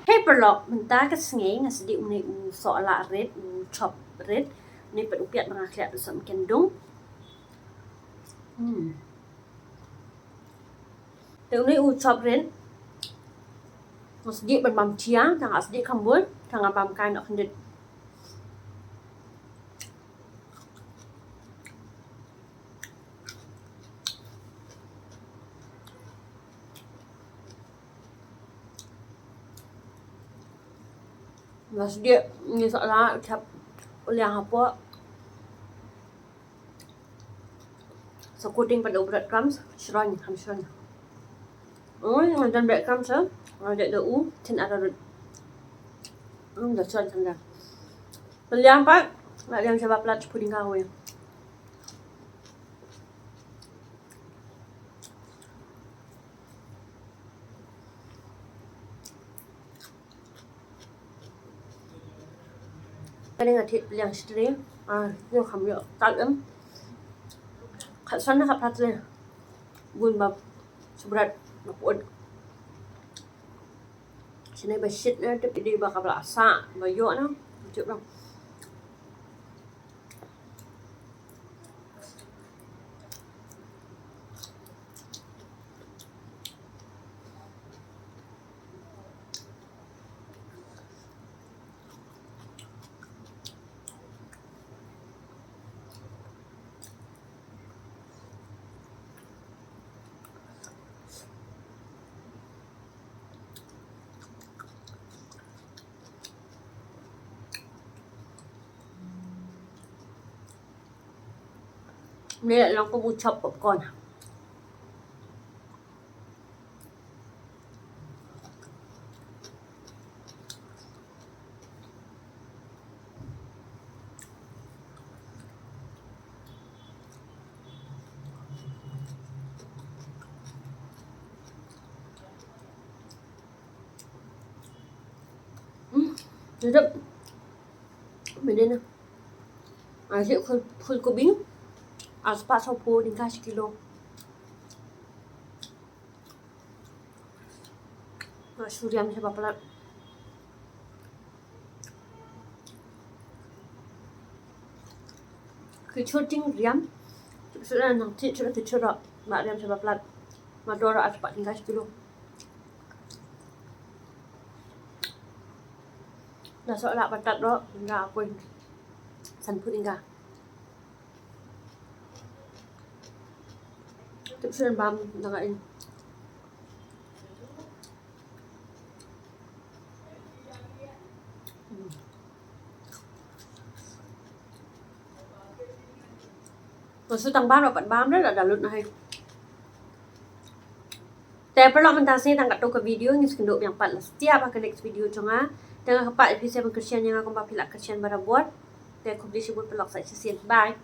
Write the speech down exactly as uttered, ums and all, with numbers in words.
Hey paralok, mynta ka sngi nga sdie une u sohlah rit, u chop rit. Une pat u piat ba nga khleh pat sohmynken dung. Hmm. Te une u chop rit nga sdie ban bam thiang, tang nga sdie khambul, tang nga bam kai noh khyndiat. Nga sdie ngi sa la thep u liang hapoh. Sa coating pat da u bread crumbs, shrong, kham shrong. Oi, nga don bread crumbs, eh? Nga da da u tin ararut. Hmm, da shrong tang da. Pynliang pat, nga liang sha ba plat puding ka wei. Kane nga thied liang shatei, ah, ïoh kham ïoh tal em. Khatsan na khat plat le. Bun ba subrat ba put. Shane ba shit na tip idi ba ka ba la sah ba ïoh na. Tip ba. Ngi la long kum u chop popcorn. Hmm, sedap. Benda ni. Ah, si full, full kobi. Ah, spah saw phew tyngka shi kilo. Nga shu riam sha ba plat. Ki chur ting riam. Chur na nang chur, chur ki chur ba riam sha ba plat. Ma dor ah spah tyngka shi kilo. Na sohlah batat ro, nga apoi san phew tyngka. Tip sien bam dang in. Nga shu tang bam, la pat bam da, la da lut na hai. Te paralok, mynta sngi tang katto ka video, ngin sa ïakynduh biang pat la satia ha ka next video jong nga. Te nga kyrpad ïa phi sa ban kyrshan ïa nga kumba phi la kyrshan barabor. Te khublei shibun paralok, sa shisien. Bye.